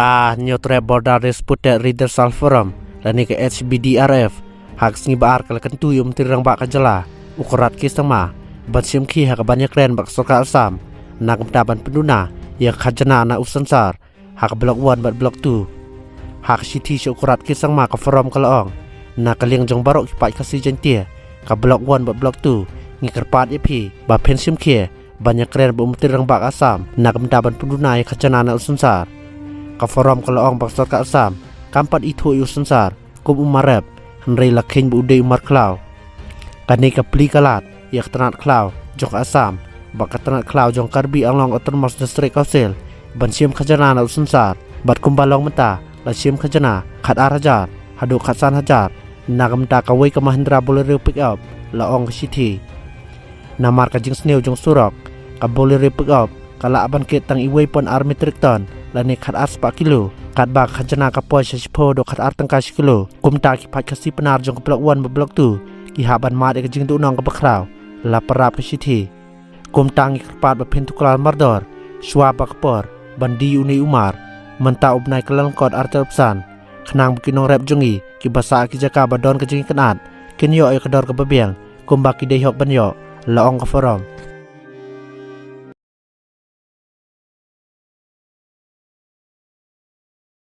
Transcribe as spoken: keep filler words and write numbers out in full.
Ka Hynñiewtrep Border Disputed Redressal Forum lane ka H B D R F ha ka sngi ba ar ka la kyntu ïa u Myntri Rangbah ka jylla, u Conrad K Sangma, ban shim khie ha kaba ïakren bad ka sorkar Assam na ka bynta ban pynduna ïa ka khajna na u synsar ha ka Block One bad Block Two. Ha ka shithi sha u Conrad K Sangma, ka Forum ka la ong, na ka liang jong baroh ki paid Khasi Jaiñtia ka Block One bad Block Two, ngi kyrpad ïa phi ba phin shim khie ban ïakren bad u Myntri Rangbah Assam na ka bynta ban pynduna ïa ka khajna na u synsar. Ka Forum ka la ong ba ka sorkar Assam kam pat ithuh ïa u synsar kum u mar rep, hynrei la kheiñ ba u dei u mar khlaw. Kane ka plie ka lad ïa ka tnat khlaw jong ka Assam bad ka tnat khlaw jong Karbi Anglong Autonomous District Council ban shim khajna na u synsar, bad kumba long mynta la shim khajna khat ar hajar haduh khat san hajar na ka bynta kawei ka Mahindra Bolero pickup, la ong ka shithi. Namar ka jingsniew jong surok, ka Bolero pickup ka lah ban kit tang iwei point ar metric ton lane khat ar spah kilo, katba ka khajna ka poi sha shiphew haduh khat ar tyngka shi kilo. Kumta ki paid Khasi Pnar jong ka Block One bad Block Two ki hap ban mad ïa ka jingduhnong kaba khraw, la para ka shithi. Kumta ngi kyrpad ba phin tuklar mardor shuwa ba ka por ban die ïa une u mar, mynta u bnai Kyllalyngkot arhajar arphew san, khnang ba ki nongrep jong ngi kiba sah ha ki jaka ba don ka jingitynnad kin ïoh ïa ka dor kaba biang kumba ki dei hok ban ïoh, la ong ka Forum.